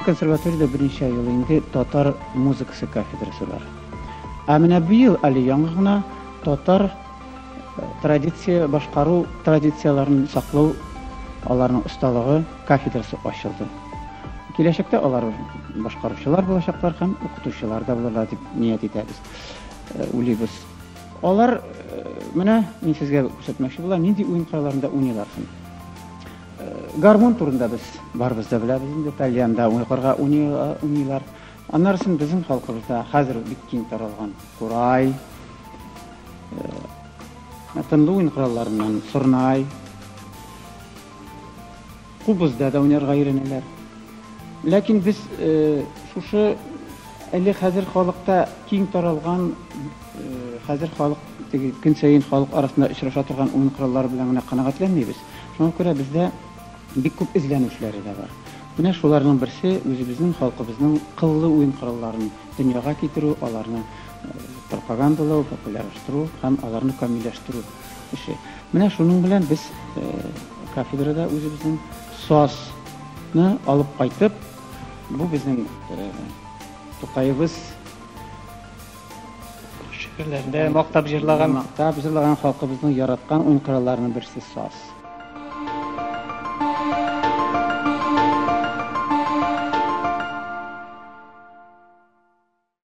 консерваториядә берничә ел инде татар музыкасы кафедрасы бар. Ә менә быел әле яңа гына татар традиция башкару традицияләрен саклау, аларның осталыгы кафедрасы ачылды. Киләчәктә алар башкаручылар булачаклар һәм укытучылар да булырлар дип ният итәбез, уйлыйбыз. Алар менә мин сезгә күрсәтмәкче булам, нинди уен коралларында уйныйлар соң. Гармун турында без барыбыз да беләбез инде, тальянда уйнарга уйныйлар. Аннары соң безнең халкыбызда хәзер бик киң таралган курай, тынлы уен коралларыннан сорнай, кубызда да уйнарга өйрәнәләр. Ләкин без шушы әле хәзер халыкта киң таралган, хәзер халык теге көн саен халык арасында очраша торган уен кораллары белән генә канәгатьләнмибез. Шуңа күрә бездә бик күп эзләнү эшләре дә бар. Менә шуларның берсе үзебезнең халкыбызның кыллы уен коралларын дөньяга китерү, аларны пропагандалау, популярлаштыру һәм аларны камилләштерү эше. Менә шуның белән без кафедрада үзебезнең сазны алып кайтып, бу безнең Тукаебыз шигырьләрендә мактап җырлаган, мактап җырлаган халкыбызның яраткан уен коралларының берсе саз.